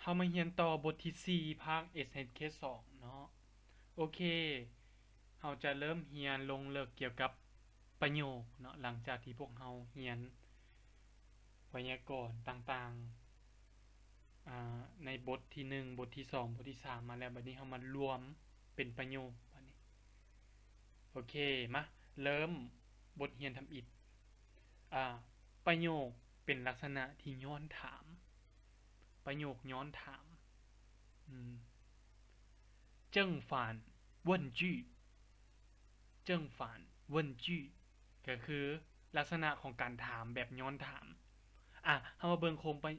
ເຮົາມາຮຽນຕໍ່ບົດທີສີ່ ພາກ ເອສເອັດ ເຄ ສອງ ເນາະ. ໂອເຄ ເຮົາຈະເລີ່ມຮຽນລົງເລິກກ່ຽວກັບປະໂຫຍກເນາະ ຫຼັງຈາກທີ່ພວກເຮົາຮຽນໄວຍາກອນຕ່າງໆ ອາ ໃນບົດທີໜຶ່ງ ບົດທີສອງ ບົດທີສາມມາແລ້ວ. ບັດນີ້ເຮົາມາລວມເປັນປະໂຫຍກບັດນີ້. ໂອເຄ ມາເລີ່ມບົດຮຽນທຳອິດ. ອາ ປະໂຫຍກເປັນລັກສະນະທີ່ຍ້ອນຖາມ. ປະໂຫຍກຍ້ອນຖາມ. ອືມ 正反问句. 正反问句 ກໍຄືລັກສະນະຂອງການຖາມແບບຍ້ອນຖາມ. ອາ ເຮົາມາເບິ່ງໂຄງປະ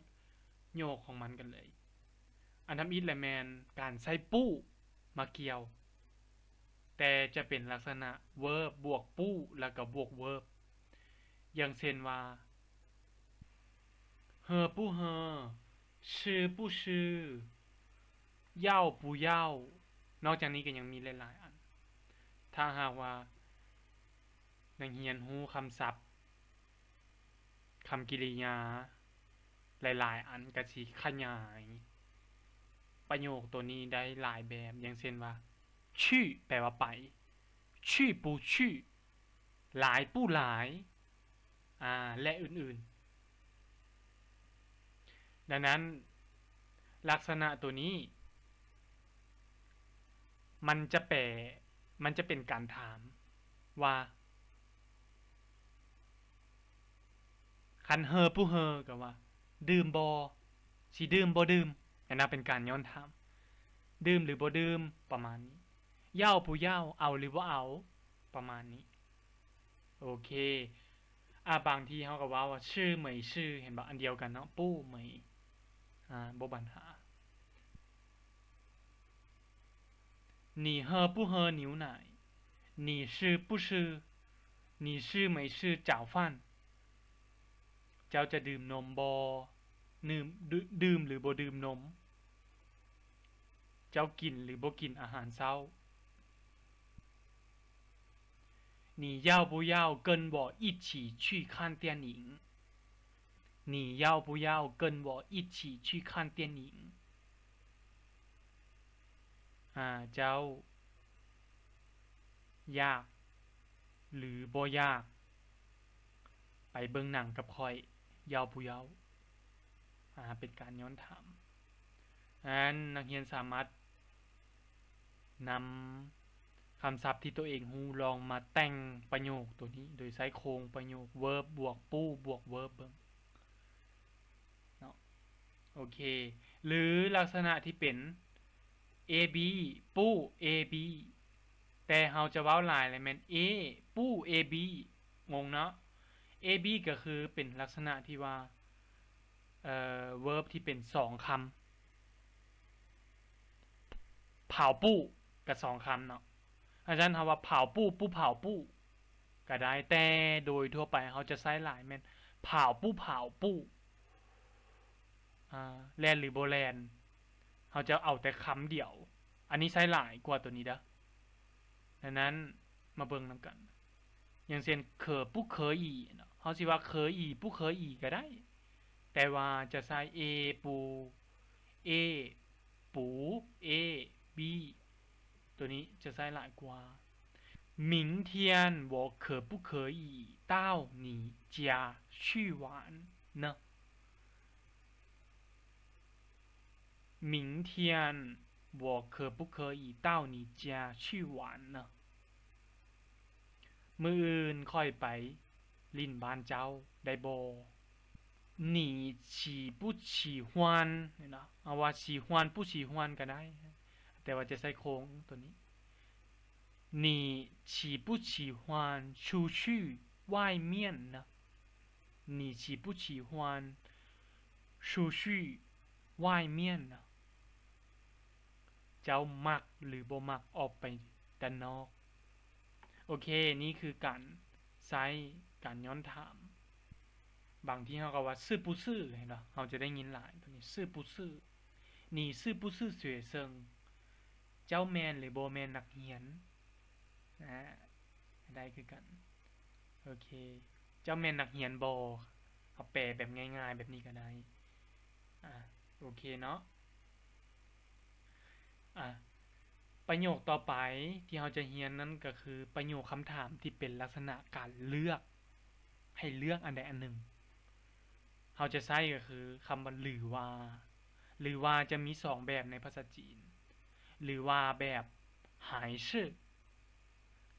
ໂຫຍກຂອງມັນກັນເລີຍ. ອັນທຳອິດແຫຼະແມ່ນການໃຊ້ 不 ມາກ່ຽວ, ແຕ່ຈະເປັນລັກສະນະ verb ບວກ 不 ແລ້ວກໍບວກ verb. ຢ່າງເຊັ່ນວ່າ 喝不喝 吃不吃 要不要. ນອກຈາກນີ້ກໍຍັງມີຫຼາຍໆອັນ. ຖ້າຫາກວ່ານັກຮຽນຮູ້ຄຳສັບ, ຄຳກິລິຍາຫຼາຍໆອັນ ກໍຊິຂະຫຍາຍປະໂຫຍກໂຕນີ້ໄດ້ຫຼາຍແບບ. ຢ່າງເຊັ່ນວ່າ 去 ແປວ່າໄປ, 去不去 ຫຼາຍບໍ່ຫຼາຍ ອາ ແລະ ອື່ນໆ. ດັ່ງນັ້ນ ລັກສະນະໂຕນີ້ ມັນຈະແປ ມັນຈະເປັນການຖາມວ່າ ຄັນ 喝不喝 ກໍວ່າ ດື່ມບໍ່? ຊິດື່ມບໍ່ດື່ມ? ອັນນັ້ນເປັນການຍ້ອນຖາມ ດື່ມຫຼືບໍ່ດື່ມ? ປະມານນີ້. 要不要? ເອົາຫຼືບໍ່ເອົາ? ປະມານນີ້. ໂອເຄ ອາ ບາງທີເຮົາກໍເວົ້າວ່າ 吃没吃 ເຫັນບໍ່? ອັນດຽວກັນເນາະ 不没 ອາ ບໍ່ບັນຫາ. 你喝不喝牛奶? 你吃不吃？你吃没吃早饭？ ເຈົ້າຈະດື່ມນົມບໍ່? ດື່ມ ດື່ມຫຼືບໍ່ດື່ມນົມ? ເຈົ້າກິນຫຼືບໍ່ກິນອາຫານເຊົ້າ? 你要不要跟我一起去看电影？你要不要跟我一起去看电影？ ອາ ເຈົ້າຢາກ ຫຼື ບໍ່ຢາກໄປເບິ່ງໜັງກັບຂ້ອຍ? 要不要 ອາ ເປັນການຍ້ອນຖາມ. ອັນ ນັກຮຽນສາມາດນຳຄຳສັບທີ່ຕົວເອງຮູ້ ລອງມາແຕ່ງປະໂຫຍກໂຕນີ້ ໂດຍໃຊ້ໂຄງປະໂຫຍກ verb ບວກ 不 ບວກ verb ເບິ່ງເນາະ. ໂອເຄ ຫຼື ລັກສະນະທີ່ເປັນ A B 不 A B ແຕ່ເຮົາຈະເວົ້າຫຼາຍແລ້ວແມ່ນ A 不 A B ງົງເນາະ. A B ກໍຄືເປັນລັກສະນະທີ່ວ່າ ເອີ verb ທີ່ເປັນສອງຄຳ 跑步 ກໍສອງຄຳເນາະ. ອາຈານ ເຮົາວ່າ 跑步 不跑步 ກໍໄດ້ ແຕ່ໂດຍທົ່ວໄປເຮົາຈະໃຊ້ຫຼາຍແມ່ນ 跑不跑步 ອາ ແລ່ນຫຼືບໍ່ແລ່ນ ເຮົາຈະເອົາແຕ່ຄຳດຽວ. ອັນນີ້ໃຊ້ຫຼາຍກວ່າໂຕນີ້ເດີ້. ດັ່ງນັ້ນ ມາເບິ່ງນຳກັນ. ຢ່າງເຊັ່ນ 可不可以 ເນາະ ເຮົາຊິວ່າ 可以 不可以 ກໍໄດ້ ແຕ່ວ່າຈະໃຊ້ A 不 A 不 A B ໂຕນີ້ຈະໃຊ້ຫຼາຍກວ່າ. 明天我可不可以到你家去玩呢？ 明天我可不可以到你家去玩呢？ ມື້ອື່ນຂ້ອຍໄປຫຼິ້ນບ້ານເຈົ້າໄດ້ບໍ່? 你喜不喜欢 ເນາະ ເອົາວ່າ 喜欢 不喜欢 ກໍໄດ້ ແຕ່ວ່າຈະໃຊ້ໂຄງໂຕນີ້. 你喜不喜欢出去外面呢？ 你喜不喜欢出去外面呢？ ເຈົ້າມັກຫຼືບໍ່ມັກອອກໄປດ້ານນອກ? ໂອເຄ ນີ້ຄືການໃຊ້ການຍ້ອນຖາມ. ບາງທີເຮົາກໍວ່າ 是不是 ເຫັນບໍ່? ເຮົາຈະໄດ້ຍິນຫຼາຍໂຕນີ້ 是不是 你是不是学生 ເຈົ້າແມ່ນຫຼືບໍ່ແມ່ນນັກຮຽນ? ອາ ໄດ້ຄືກັນ. ໂອເຄ ເຈົ້າແມ່ນນັກຮຽນບໍ່? ເຮົາແປແບບງ່າຍໆແບບນີ້ກໍໄດ້. ອາ ໂອເຄເນາະ. ອາ ປະໂຫຍກຕໍ່ໄປທີ່ເຮົາຈະຮຽນນັ້ນກໍຄືປະໂຫຍກຄຳຖາມທີ່ເປັນລັກສະນະການເລືອກ, ໃຫ້ເລືອກອັນໃດອັນໜຶ່ງ. ເຮົາຈະໃຊ້ກໍຄືຄຳວ່າ ຫຼືວ່າ, ຫຼືວ່າຈະມີສອງແບບໃນພາສາຈີນ, ຫຼືວ່າແບບ 还是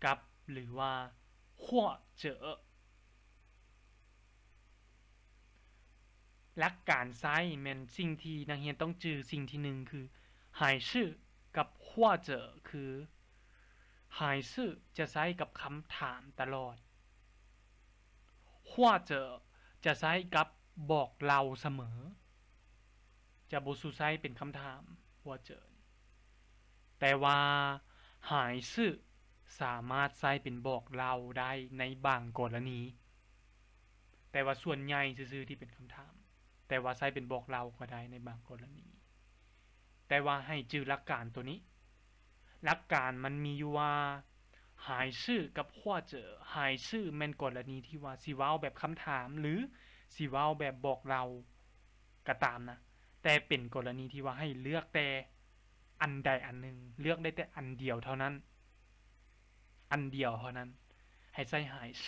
ກັບ ຫຼືວ່າ 或者. ຫຼັກການໃຊ້ແມ່ນສິ່ງທີ່ນັກຮຽນຕ້ອງຈື່, ສິ່ງທີໜຶ່ງຄື 还是 ກັບ 或者 ຄື 还是 ຈະໃຊ້ກັບຄຳຖາມຕະຫຼອດ, 或者 ຈະໃຊ້ກັບບອກເລົ່າສະເໝີ. ຈະບໍ່ສູ່ໃຊ້ເປັນຄຳຖາມ 或者 ແຕ່ວ່າ 还是 ສາມາດໃຊ້ເປັນບອກເລົ່າໄດ້ໃນບາງກໍລະນີ, ແຕ່ວ່າສ່ວນໃຫຍ່ຊື່ໆທີ່ເປັນຄຳຖາມ, ແຕ່ວ່າໃຊ້ເປັນບອກເລົ່າກໍໄດ້ໃນບາງກໍລະນີ. ແຕ່ວ່າໃຫ້ຈື່ຫຼັກການໂຕນີ້, ຫຼັກການມັນມີຢູ່ວ່າ 还是 ກັບ 或者. 还是 ແມ່ນກໍລະນີທີ່ວ່າຊິເວົ້າແບບຄຳຖາມ ຫຼື ຊິເວົ້າແບບບອກເລົ່າກໍຕາມນະ, ແຕ່ເປັນກໍລະນີທີ່ວ່າໃຫ້ເລືອກແຕ່ອັນໃດອັນໜຶ່ງ, ເລືອກໄດ້ແຕ່ອັນດຽວເທົ່ານັ້ນ, ອັນດຽວເທົ່ານັ້ນ, ໃຫ້ໃຊ້ 还是.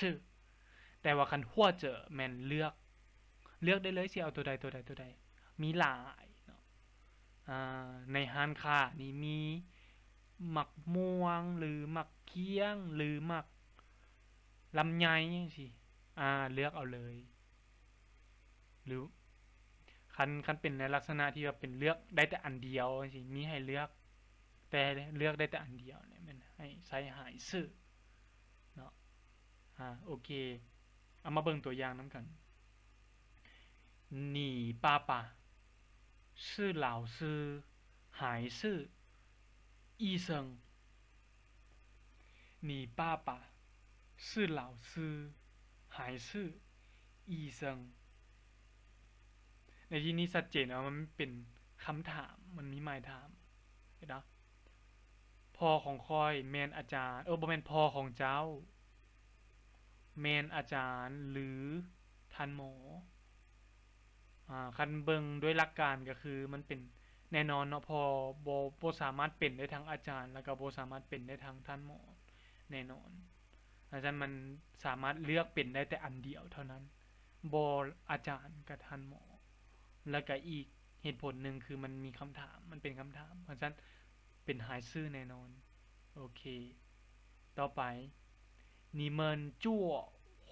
ແຕ່ວ່າຄັນ 或者 ແມ່ນເລືອກ, ເລືອກໄດ້ເລີຍ ຊິເອົາໂຕໃດ ໂຕໃດ ໂຕໃດ, ມີຫຼາຍເນາະ. ອາ ໃນຮ້ານຄ້ານີ້ມີໝາກມ່ວງ ຫຼື ໝາກກ້ຽງ ຫຼື ໝາກລຳໄຍຈັ່ງຊີ້, ອາ ເລືອກເອົາເລີຍ. ຫຼື ຄັນ, ຄັນເປັນໃນລັກສະນະທີ່ວ່າເປັນເລືອກໄດ້ແຕ່ອັນດຽວຈັ່ງຊີ້, ມີໃຫ້ເລືອກ, ແຕ່ເລືອກໄດ້ແຕ່ອັນດຽວນີ້ ແມ່ນໃຫ້ໃຊ້ 还是 ເນາະ. ອາ ໂອເຄ, ເອົາມາເບິ່ງຕົວຢ່າງນຳກັນ. 你爸爸是老师还是医生? 你爸爸是老师还是医生? ໃນທີ່ນີ້ຊັດເຈນວ່າມັນເປັນຄຳຖາມ, ມັນມີໝາຍຖາມ. ເຫັນບໍ່? ພໍ່ຂອງຂ້ອຍແມ່ນອາຈານ, ເອີ ບໍ່ແມ່ນ, ພໍ່ຂອງເຈົ້າແມ່ນອາຈານ ຫຼື ທ່ານໝໍ? ອາ ຄັນເບິ່ງດ້ວຍຫຼັກການກໍຄືມັນເປັນແນ່ນອນເນາະ, ເພາະບໍ່, ບໍ່ສາມາດເປັນໄດ້ທັງອາຈານ ແລ້ວກໍບໍ່ສາມາດເປັນໄດ້ທັງທ່ານໝໍແນ່ນອນ. ອາຈານມັນສາມາດເລືອກເປັນໄດ້ແຕ່ອັນດຽວເທົ່ານັ້ນ, ບໍ່ອາຈານກັບທ່ານໝໍ. ແລ້ວກໍອີກເຫດຜົນໜຶ່ງຄືມັນມີຄຳຖາມ, ມັນເປັນຄຳຖາມ, ເພາະສະນັ້ນເປັນ 还是 ແນ່ນອນ. ໂອເຄ, ຕໍ່ໄປ, 你们坐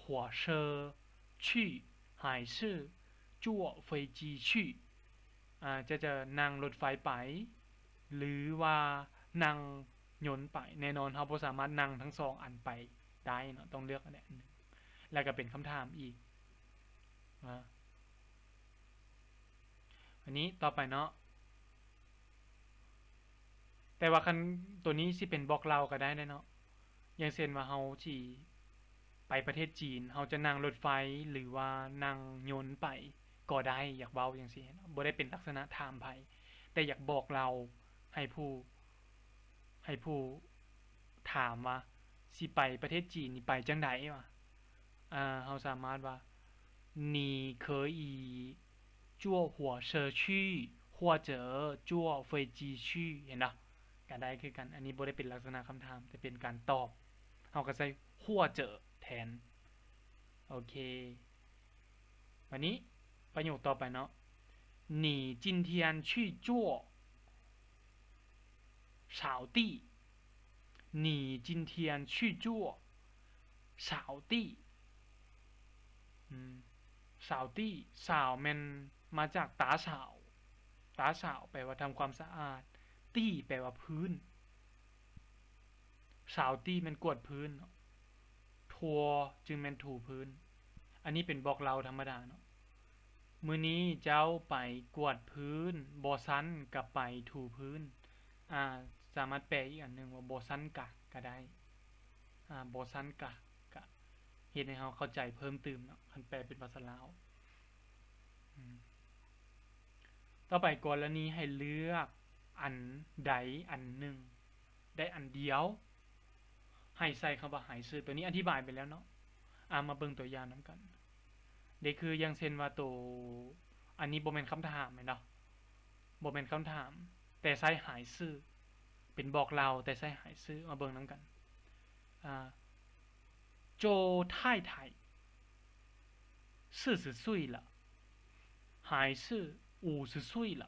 火车去还是坐飞机去? ອາ ເຈົ້າຈະນັ່ງລົດໄຟໄປ ຫຼື ວ່ານັ່ງຍົນໄປ? ແນ່ນອນເຮົາບໍ່ສາມາດນັ່ງທັງສອງອັນໄປໄດ້ເນາະ, ຕ້ອງເລືອກອັນໃດອັນໜຶ່ງ. ແລ້ວກໍເປັນຄຳຖາມອີກ. ອາ ອັນນີ້ຕໍ່ໄປເນາະ, ແຕ່ວ່າຄັນໂຕນີ້ຊິເປັນບອກເລົ່າກໍໄດ້ເນາະ. ຢ່າງເຊັ່ນວ່າເຮົາຊິໄປປະເທດຈີນ, ເຮົາຈະນັ່ງລົດໄຟ ຫຼືວ່ານັ່ງຍົນໄປກໍໄດ້, ຢາກເວົ້າຈັ່ງຊີ້ເນາະ, ບໍ່ໄດ້ເປັນລັກສະນະຖາມໃຜ, ແຕ່ຢາກບອກເລົ່າໃຫ້ຜູ້, ໃຫ້ຜູ້ຖາມວ່າຊິໄປປະເທດຈີນນີ້ໄປຈັ່ງໃດວະ? ອາ ເຮົາສາມາດວ່າ 你可以坐火车去或者坐飞机去 ເຫັນບໍ່? ກໍໄດ້ຄືກັນ, ອັນນີ້ບໍ່ໄດ້ເປັນລັກສະນະຄຳຖາມ ແຕ່ເປັນການຕອບ, ເຮົາກໍໃຊ້ 或者 ແທນ. ໂອເຄ, ບາດນີ້ປະໂຫຍກຕໍ່ໄປເນາະ, 你今天去坐扫地? 你今天去坐扫地? ອືມ 扫地, 扫 ແມ່ນມາຈາກ打扫, 打扫 ແປວ່າທຳຄວາມສະອາດ, 地 ແປວ່າພື້ນ, 扫地 ແມ່ນກວາດພື້ນເນາະ, 拖 ຈຶ່ງແມ່ນຖູພື້ນ. ອັນນີ້ເປັນບອກເລົ່າທຳມະດາເນາະ. ມື້ນີ້ເຈົ້າໄປກວາດພື້ນ, ບໍ່ຊັ້ນກໍໄປຖູພື້ນ. ອາ ສາມາດແປອີກອັນໜຶ່ງວ່າ ບໍ່ຊັ້ນກະ ກໍໄດ້. ອາ ບໍ່ຊັ້ນກະ ກະເຮັດໃຫ້ເຮົາເຂົ້າໃຈເພີ່ມຕື່ມເນາະ, ຄັນແປເປັນພາສາລາວ. ອືມ ຕໍ່ໄປ ກໍລະນີໃຫ້ເລືອກອັນໃດອັນໜຶ່ງໄດ້ອັນດຽວ, ໃຫ້ໃສ່ຄຳວ່າ 还是. ໂຕນີ້ອະທິບາຍໄປແລ້ວເນາະ. ອາ ມາເບິ່ງຕົວຢ່າງນຳກັນເດ້. ຄືຢ່າງເຊັ່ນວ່າໂຕ ອັນນີ້ບໍ່ແມ່ນຄຳຖາມແມ່ນບໍ່? ບໍ່ແມ່ນຄຳຖາມ, ແຕ່ໃຊ້ 还是. ເປັນບອກເລົ່າ ແຕ່ໃຊ້ 还是 ມາເບິ່ງນຳກັນ. ອ່າ โจ太太四十岁了 还是五十岁了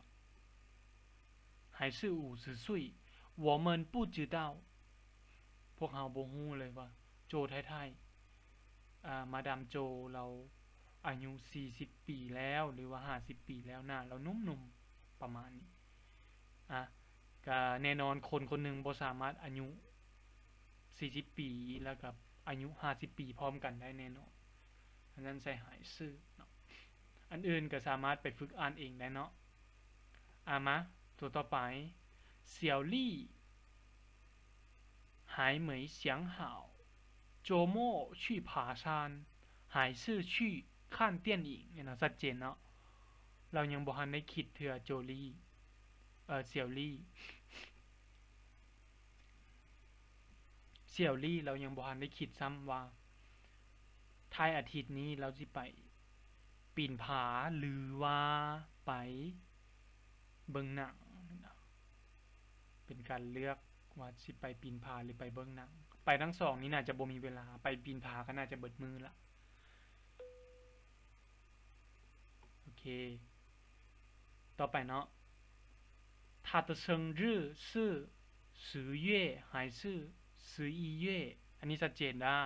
还是五十岁 我们不知道 ພວກເຮົາບໍ່ຮູ້ເລີຍວ່າ โจ太太 ອ່າ ມາດາມໂຈລາວອາຍຸສີ່ສິບປີແລ້ວ ຫຼືວ່າຫ້າສິບປີແລ້ວ ໜ້າລາວໜຸ່ມໆ ປະມານນີ້. ອ່າ ກະແນ່ນອນ ຄົນຄົນໜຶ່ງບໍ່ສາມາດອາຍຸສີ່ສິບປີ ແລ້ວກະອາຍຸຫ້າສິບປີພ້ອมກັນໄດ້ແນ່ນອນ. ອັນນັ້ນໃຊ້ 还是 ເນາະ. ອັນອື່ນກະສາມາດໄປຝຶກອ່ານເອງໄດ້ເນາະ. ອ່າ ມາ ຕົວຕໍ່ໄປ 小丽 还没想好 周末去爬山 还是去看电影 ນີ້ນະ ຊັດເຈນເນາະ. ລາວຍັງບໍ່ທັນໄດ້ຄິດເທື່ອ ໂຈລີ ເອີ ສຽວລີ ສຽວລີ ລາວຍັງບໍ່ທັນໄດ້ຄິດຊ້ຳວ່າ ທ້າຍອາທິດນີ້ລາວຊິໄປປີນຜາ ຫຼືວ່າໄປເບິ່ງໜັງ. ເປັນການເລືອກວ່າຊິໄປປີນຜາ ຫຼື ໄປເບິ່ງໜັງ. ໄປທັງສອງນີ້ໜ້າຈະບໍ່ມີເວລາ, ໄປປີນຜາກໍໜ້າຈະເບິດມື້ລະ. ໂອເຄ ຕໍ່ໄປເນາະ 他的生日是十月还是十一月 ອັນນີ້ຊັດເຈນວ່າ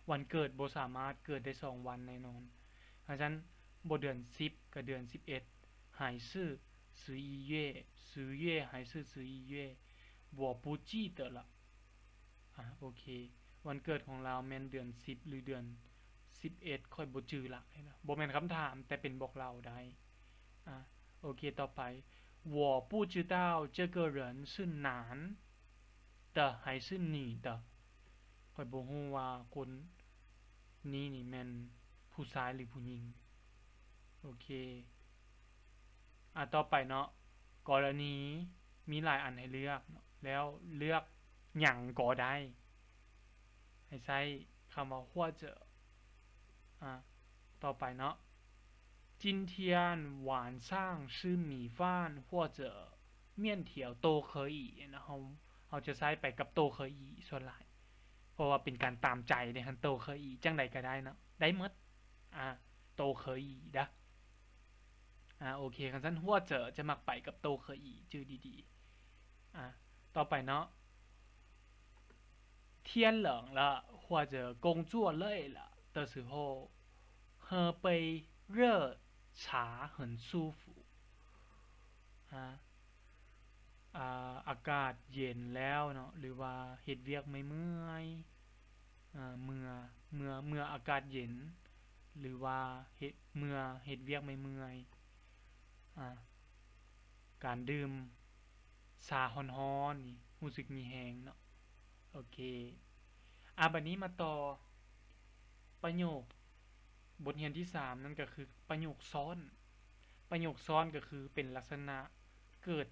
ວັນເກີດບໍ່ສາມາດເກີດໄດ້ສອງວັນແນ່ນອນ. ເພາະສະນັ້ນ ບໍ່ເດືອນສິບ ກໍເດືອນສິບເອັດ 还是十一月 十月还是十一月 我不记得了. ອ່າ ໂອເຄ ວັນເກີດຂອງລາວແມ່ນເດືອນສິບ ຫຼື ເດືອນສິບເອັດ ຂ້ອຍບໍ່ຈື່ລະ. ເຫັນບໍ່? ບໍ່ແມ່ນຄຳຖາມ ແຕ່ເປັນບອກເລົ່າໄດ້. ອ່າ ໂອເຄ ຕໍ່ໄປ 我不知道这个人是男的还是女的 ຂ້ອຍບໍ່ຮູ້ວ່າຄົນນີ້ນີ້ແມ່ນຜູ້ຊາຍ ຫຼື ຜູ້ຍິງ. ໂອເຄ ອ່າ ຕໍ່ໄປເນາະ ກໍລະນີມີຫຼາຍອັນໃຫ້ເລືອກເນາະ ແລ້ວເລືອກຫຍັງກໍໄດ້ ໃຫ້ໃຊ້ຄຳວ່າ 或者 ອ່າ ຕໍ່ໄປເນາະ 今天晚上吃米饭或者面条都可以 ເຮົາ ເຮົາຈະໃຊ້ໄປກັບ 都可以 ສ່ວນຫຼາຍ ເພາະວ່າເປັນການຕາມໃຈເດ້ 都可以 ຈັ່ງໃດກໍໄດ້ເນາະ ໄດ້ໝົດ ອ່າ 都可以 ເດີ. ອ່າ ໂອເຄ ຄັນຊັ້ນ 或者 ຈະມັກໄປກັບ 都可以 ຈື່ດີໆ. ອ່າ ຕໍ່ໄປເນາະ 天冷了或者工作累了的时候喝杯热茶很舒服 ອ່າ ອາ ອາກາດເຢັນແລ້ວເນາະ ຫຼືວ່າເຮັດວຽກເມື່ອຍໆ ອ່າ ເມື່ອ ເມື່ອ ເມື່ອອາກາດເຢັນ ຫຼືວ່າເຮັດ ເມື່ອເຮັດວຽກເມື່ອຍໆ ອ່າ ການດື່ມຊາຮ້ອນໆນີ້ ຮູ້ສຶກມີແຮງເນາະ. ໂອເຄ ອ່າ ບັດນີ້ມາຕໍ່ປະໂຫຍກ ບົດຮຽນທີສາມ ນັ້ນກໍຄືປະໂຫຍກຊ້ອນ. ປະໂຫຍກຊ້ອນກໍຄືເປັນລັກສະນະເກີດ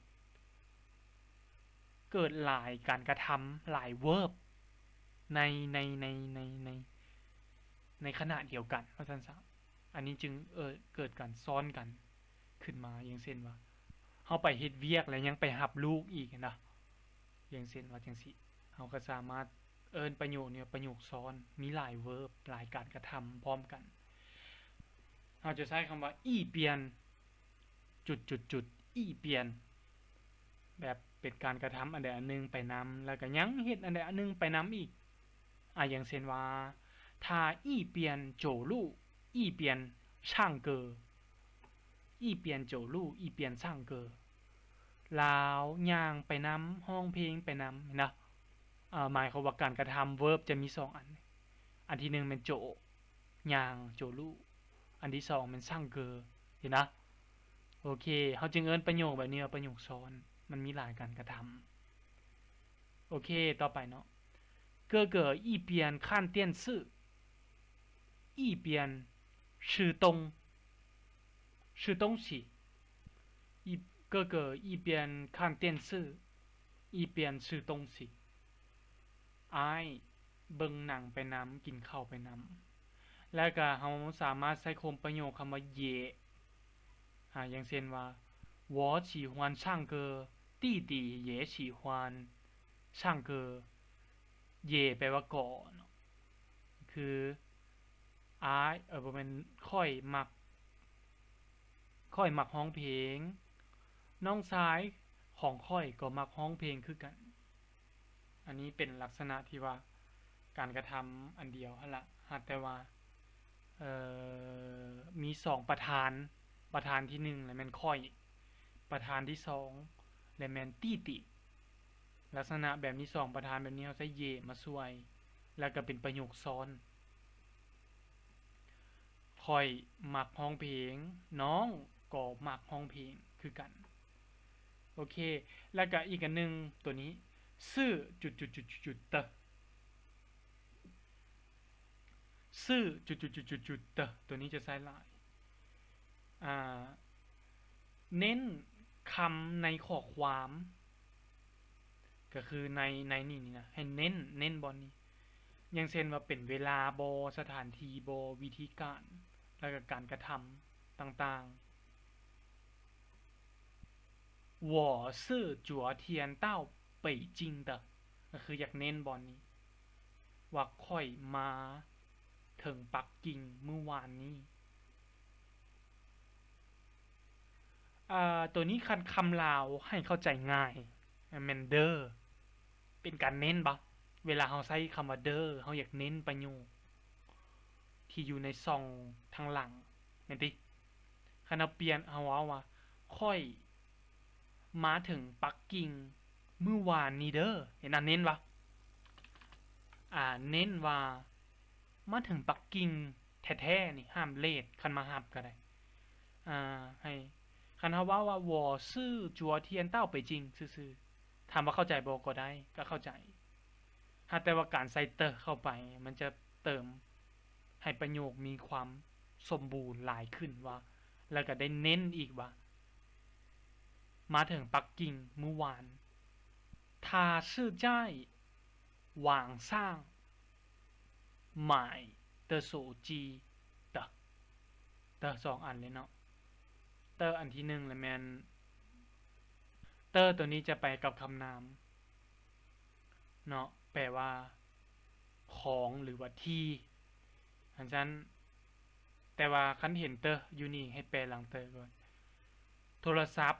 ເກີດຫຼາຍການກະທຳ ຫຼາຍເວີບ ໃນ ໃນ ໃນ ໃນ ໃນ ໃນຂະນະດຽວກັນ ວ່າຊັ້ນຊະ. ອັນນີ້ຈຶ່ງ ເອີ ເກີດການຊ້ອນກັນຂຶ້ນມາ ຢ່າງເຊັ່ນວ່າ ເຮົາໄປເຮັດວຽກແລ້ວຍັງໄປຮັບລູກອີກ ເຫັນບໍ່? ຢ່າງເຊັ່ນວ່າຈັ່ງຊີ້ ເຮົາກໍສາມາດເອີ້ນປະໂຫຍກນີ້ວ່າປະໂຫຍກຊ້ອນ ມີຫຼາຍເວີບ ຫຼາຍການກະທຳພ້ອມກັນ. ເຮົາຈະໃຊ້ຄຳວ່າ 一边 ຈຸດ ຈຸດ ຈຸດ 一边 ແບບເປັນການກະທຳອັນໃດອັນໜຶ່ງໄປນຳ ແລ້ວກໍຍັງເຮັດອັນໃດອັນໜຶ່ງໄປນຳອີກ. ອ່າ ຢ່າງເຊັ່ນວ່າ 他一边走路一边唱歌 一边走路一边唱歌 ລາວຍ່າງໄປນຳ ຮ້ອງເພງໄປນຳ ເຫັນບໍ່? ເອີ ໝາຍຄວາມວ່າການກະທຳ ເວີບ ຈະມີສອງອັນ ອັນທີໜຶ່ງແມ່ນ 走 ຍ່າງ 走路 ອັນທີສອງແມ່ນ 唱歌 ເຫັນບໍ່? ໂອເຄ ເຮົາຈຶ່ງເອີ້ນປະໂຫຍກແບບນີ້ວ່າປະໂຫຍກຊ້ອນ ມັນມີຫຼາຍການກະທຳ. ໂອເຄ ຕໍ່ໄປເນາະ 哥哥一边看电视一边吃东 吃东西 一 哥哥一边看电视一边吃东西 ອ້າຍເບິ່ງໜັງໄປນຳ ກິນເຂົ້າໄປນຳ ແລ້ວກະເຮົາສາມາດໃຊ້ຄວາມປະໂຫຍກຄຳວ່າ 也 ອ່າ ຢ່າງເຊັ່ນວ່າ 我喜欢唱歌弟弟也喜欢 弟弟也喜欢唱歌 เย่ ແປວ່າກໍເນາະ ຄື I ເອີ ບໍ່ແມ່ນ ຂ້ອຍມັກ ຂ້ອຍມັກຮ້ອງເພງ. ນ້ອງຊາຍຂອງຂ້ອຍກໍມັກຮ້ອງເພງຄືກັນ. ອັນນີ້ເປັນລັກສະນະທີ່ວ່າການກະທຳອັນດຽວຫັ້ນລະ ຫາກແຕ່ວ່າ ເອີ ມີສອງປະທານ, ປະທານທີໜຶ່ງລະແມ່ນຂ້ອຍ, ປະທານທີສອງລະແມ່ນຕີຕີ. ລັກສະນະແບບນີ້ ສອງປະທານແບບນີ້ ເຮົາໃຊ້ເຢມາຊ່ວຍ ແລ້ວກໍເປັນປະໂຫຍກຊ້ອນ. ຂ້ອຍມັກຮ້ອງເພງ, ນ້ອງກໍມັກຮ້ອງເພງຄືກັນ. ໂອເຄ ແລ້ວກະອີກອັນໜຶ່ງ ໂຕນີ້ ຊື່ຈຸດຈຸດຈຸດຈຸດເຕີ ຊື່ຈຸດຈຸດຈຸດຈຸດເຕີ ໂຕນີ້ຈະໃຊ້ຫຼາຍ ອ່າ ເນັ້ນຄຳໃນຂໍ້ຄວາມ ກໍຄືໃນ ໃນນີ້ນີ້ນະ ໃຫ້ເນັ້ນ ເນັ້ນບ່ອນນີ້ ຢ່າງເຊັ່ນວ່າເປັນເວລາບໍ ສະຖານທີ່ບໍ ວິທີການ ແລ້ວກໍການກະທຳຕ່າງໆ. 我是昨天到北京的 ກໍຄືຢາກເນັ້ນບ່ອນນີ້ ວ່າຂ້ອຍມາເຖິງປັກກິ່ງມື້ວານນີ້. ອາ ໂຕນີ້ຄັນຄຳລາວໃຫ້ເຂົ້າໃຈງ່າຍ ແມ່ນເດີ ເປັນການເນັ້ນບໍ? ເວລາເຮົາໃຊ້ຄຳວ່າເດີ ເຮົາຢາກເນັ້ນປະໂຫຍກທີ່ຢູ່ໃນຊ່ອງທາງຫຼັງ ແມ່ນຕິ? ຄັນເຮົາປ່ຽນ ເຮົາເວົ້າວ່າ ຂ້ອຍມາເຖິງປັກກິ່ງມື້ວານນີ້ເດີ ເຫັນນະ? ເນັ້ນວ່າ ອາ ເນັ້ນວ່າ ມາເຖິງປັກກິ່ງແທ້ໆນີ້ ຫ້າມເລດ ຄັນມາຮັບກໍໄດ້ ອາ ໃຫ້ ຄັນເຮົາເວົ້າວ່າ 我是昨天到北京 ຊື່ໆ ຖາມວ່າເຂົ້າໃຈບໍ່? ກໍໄດ້ ກໍເຂົ້າໃຈ ຫາກແຕ່ວ່າການໃສ່ເຕີເຂົ້າໄປ ມັນຈະເຕີມໃຫ້ປະໂຫຍກມີຄວາມສົມບູນຫຼາຍຂຶ້ນວ່າ ແລ້ວກໍໄດ້ເນັ້ນອີກວ່າ ມາເຖິງປັກກິ່ງມື້ວານ 他是在网上买的手机的 ເຕີສອງອັນເລີຍເນາະ ເຕີອັນທີໜຶ່ງລະແມ່ນ ເຕີໂຕນີ້ຈະໄປກັບຄຳນາມເນາະ ແປວ່າຂອງ ຫຼືວ່າທີ່ ອັນຊັ້ນ ແຕ່ວ່າຄັນເຫັນເຕີຢູ່ນີ້ ໃຫ້ແປຫຼັງເຕີກ່ອນ ໂທລະສັບ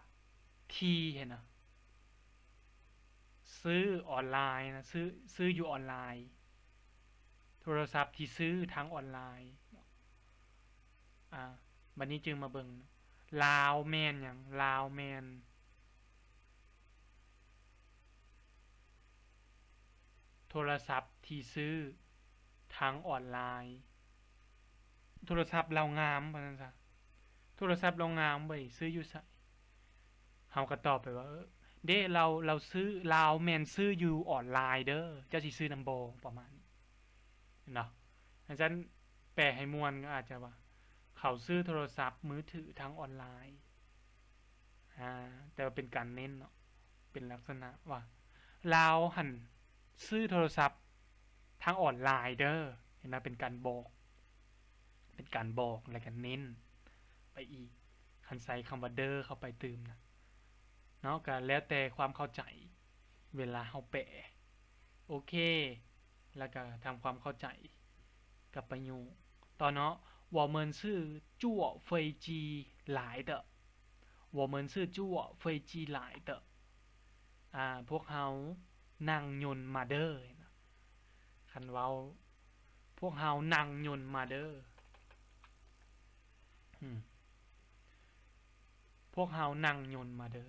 ທີ່ ເຫັນນະ? ຊື້ອອນລາຍນະ ຊື້ ຊື້ຢູ່ອອນລາຍ ໂທລະສັບທີ່ຊື້ທາງອອນລາຍ. ອາ ບັດນີ້ຈຶ່ງມາເບິ່ງ ລາວແມ່ນຫຍັງ? ລາວແມ່ນໂທລະສັບທີ່ຊື້ທາງອອນລາຍ. ໂທລະສັບລາວງາມ ວ່າຊັ້ນຊະ ໂທລະສັບລາວງາມເວີຍ ຊື້ຢູ່ໃສ? ເຮົາກໍຕອບໄປວ່າ ເອີ ເດ້ ລາວ ລາວຊື້ ລາວແມ່ນຊື້ຢູ່ອອນລາຍເດີ ເຈົ້າຊິຊື້ນຳບໍ່? ປະມານນີ້ເນາະ. ອັນຊັ້ນແປໃຫ້ມ່ວນກໍອາດຈະວ່າ ເຂົາຊື້ໂທລະສັບມືຖືທາງອອນລາຍ ອາ ແຕ່ວ່າເປັນການເນັ້ນເນາະ ເປັນລັກສະນະວ່າ ລາວຫັ້ນຊື້ໂທລະສັບທາງອອນລາຍເດີ ເຫັນບໍ່? ເປັນການບອກ ເປັນການບອກ ແລ້ວກໍເນັ້ນໄປອີກ ຄັນໃສ່ຄຳວ່າເດີເຂົ້າໄປຕື່ມນະເນາະ ກໍແລ້ວແຕ່ຄວາມເຂົ້າໃຈເວລາເຮົາແປ. ໂອເຄ ແລ້ວກໍທຳຄວາມເຂົ້າໃຈກັບປະໂຫຍກຕໍ່ເນາະ 我们是坐飞机来的 我们是坐飞机来的 ອາ ພວກເຮົານັ່ງຍົນມາເດີ. ຄັນເວົ້າ ພວກເຮົານັ່ງຍົນມາເດີ ອືມ ພວກເຮົານັ່ງຍົນມາເດີ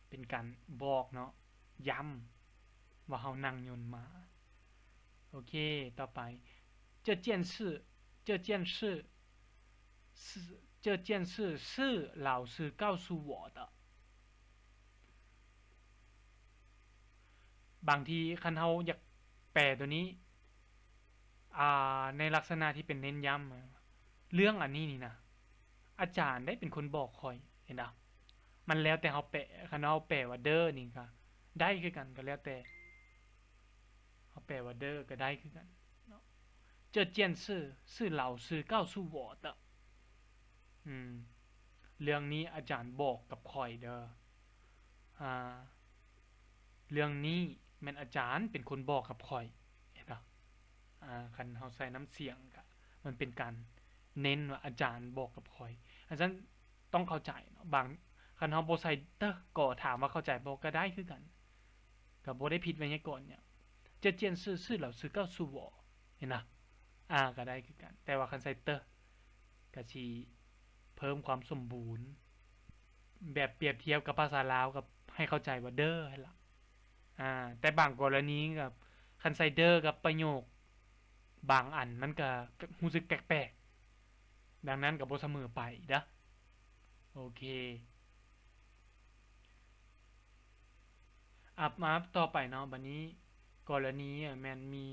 ເປັນການບອກເນາະ ຢ້ຳວ່າເຮົານັ່ງຍົນມາ. ໂອເຄ ຕໍ່ໄປ 这件事 这件事 是 这件事是老师告诉我的 ບາງທີຄັນເຮົາຢາກແປໂຕນີ້ ອາ ໃນລັກສະນະທີ່ເປັນເນັ້ນຢ້ຳ ເລື່ອງອັນນີ້ນີ້ນະ ອາຈານໄດ້ເປັນຄົນບອກຂ້ອຍ ເຫັນບໍ່? ມັນແລ້ວແຕ່ເຮົາແປ ຄັນເຮົາແປວ່າເດີນີ້ກໍໄດ້ຄືກັນ ກໍແລ້ວແຕ່ ເຮົາແປວ່າເດີກໍໄດ້ຄືກັນເນາະ. 这件事是老师告诉我的 ອືມ ເລື່ອງນີ້ອາຈານບອກກັບຂ້ອຍເດີ ອາ ເລື່ອງນີ້ແມ່ນອາຈານເປັນຄົນບອກກັບຂ້ອຍ ເຫັນບໍ່? ອາ ຄັນເຮົາໃສ່ນ້ຳສຽງກະ ມັນເປັນການເນັ້ນວ່າອາຈານບອກກັບຂ້ອຍ. ອາຈານຕ້ອງເຂົ້າໃຈເນາະ. ບາງ ຄັນເຮົາບໍ່ໃສ່ເຕີ ກໍຖາມວ່າເຂົ້າໃຈບໍ່ ກໍໄດ້ຄືກັນ ກໍບໍ່ໄດ້ຜິດໄວຍາກອນຫຍັງ. 这件事是老师告诉我 ເຫັນນະ? ອາ ກໍໄດ້ຄືກັນ. ແຕ່ວ່າຄັນໃສ່ເຕີ ກໍຊິເພີ່ມຄວາມສົມບູນ. ແບບປຽບທຽບກັບພາສາລາວ ກໍໃຫ້ເຂົ້າໃຈວ່າເດີຫັ້ນລະ. ອາ ແຕ່ບາງກໍລະນີກໍ ຄັນໃສ່ເດີກັບປະໂຫຍກບາງອັນ ມັນກໍຮູ້ສຶກແປກໆ. ດັ່ງນັ້ນກໍບໍ່ສະເໝີໄປເດີ້. ໂອເຄ ອັບມາຕໍ່ໄປເນາະ. ບັດນີ້ກໍລະນີ ອາ ແມ່ນມີ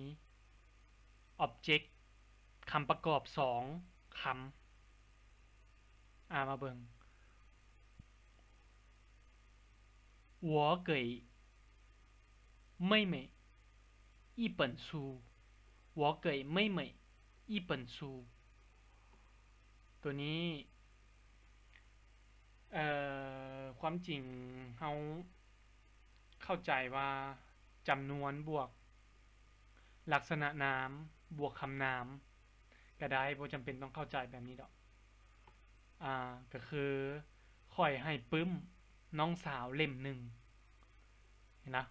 object ຄຳປະກອບສອງຄຳ. ອາ ມາເບິ່ງ 我给妹妹一本书 我给妹妹一本书 ໂຕນີ້ ເອີ ຄວາມຈິງເຮົາເຂົ້າໃຈວ່າ ຈຳນວນບວກລັກສະນະນາມບວກຄຳນາມກໍໄດ້ ບໍ່ຈຳເປັນຕ້ອງເຂົ້າໃຈແບບນີ້ດອກ. ອາ ກໍຄື ຂ້ອຍໃຫ້ປຶ້ມນ້ອງສາວເຫຼັ້ມໜຶ່ງ ເຫັນນະ?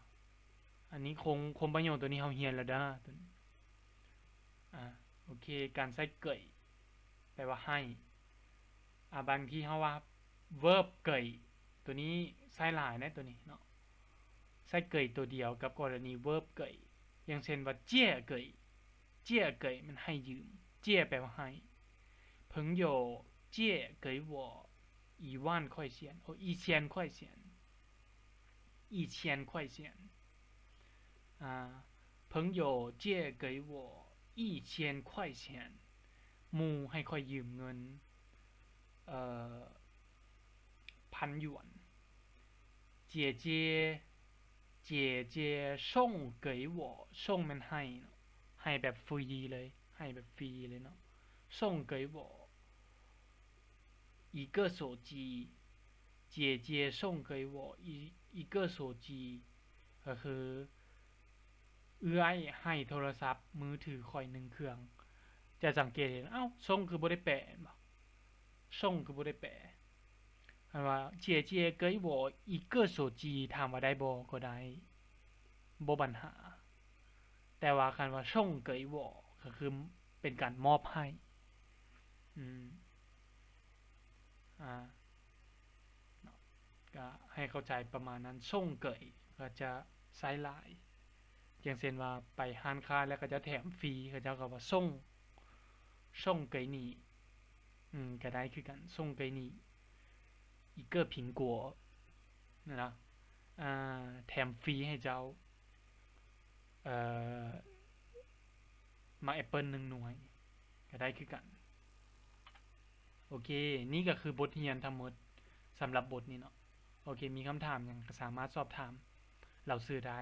ອັນນີ້ຄົງ ຄົງປະໂຫຍກໂຕນີ້ເຮົາຮຽນແລ້ວເດີ້ ໂຕນີ້. ອາ ໂອເຄ ການໃຊ້ເກີຍ ແປວ່າໃຫ້. ອາ ບາງທີເຮົາວ່າ verb ເກີຍ ໂຕນີ້ໃຊ້ຫຼາຍໃນໂຕນີ້ເນາະ ໃຊ້ເກີຍໂຕດຽວກັບກໍລະນີ verb ເກີຍ ຢ່າງເຊັ່ນວ່າ 借给 借给 ແມ່ນໃຫ້ຢືມ 借ແປວ່າໃຫ້ 朋友借给我一万块钱 ໂອ 一千块钱 一千块钱 ອາ 朋友借给我一千块钱 ໝູ່ໃຫ້ຂ້ອຍຢືມເງິນ ເອີ ພັນຢວນ. 姐姐 姐姐送给我 ສົ່ງແມ່ນໃຫ້ເນາະ ໃຫ້ແບບຟຣີເລີຍ ໃຫ້ແບບຟຣີເລີຍເນາະ 送给我 一个手机 姐姐送给我一一个手机 ກໍຄື ເອື້ອຍໃຫ້ໂທລະສັບມືຖືຂ້ອຍໜຶ່ງເຄື່ອງ. ຈະສັງເກດເຫັນ ເອົ້າ ສົ່ງຄືບໍ່ໄດ້ແປແມ່ນບໍ່? ສົ່ງຄືບໍ່ໄດ້ແປ? ຄັນວ່າ 姐姐给我一个手机 ຖາມວ່າໄດ້ບໍ່? ກໍໄດ້ ບໍ່ບັນຫາ. ແຕ່ວ່າຄັນວ່າ 送给我 ກໍຄືເປັນການມອບໃຫ້. ອືມ ອາ ເນາະ ກະໃຫ້ເຂົ້າໃຈປະມານນັ້ນ. ສົ່ງເກີຍ ກໍຈະໃຊ້ຫຼາຍ ຢ່າງເຊັ່ນວ່າ ໄປຮ້ານຄ້າແລ້ວເຂົາເຈົ້າແຖມຟຣີ ເຂົາເຈົ້າກໍວ່າ ສົ່ງ ສົ່ງເກີຍນີ້ ອືມ ກໍໄດ້ຄືກັນ ສົ່ງເກີຍນີ້ ອີກເກີຍຜິງກົວ ນະ ອາ ແຖມຟຣີໃຫ້ເຈົ້າ ເອີ ໝາກແອັບເປິ້ນໜຶ່ງໜ່ວຍ ກໍໄດ້ຄືກັນ. ໂອເຄ ນີ້ກໍຄືບົດຮຽນທັງໝົດສຳລັບບົດນີ້ເນາະ. ໂອເຄ ມີຄຳຖາມຫຍັງກໍສາມາດສອບຖາມເຫຼົ່າຊື່ໄດ້.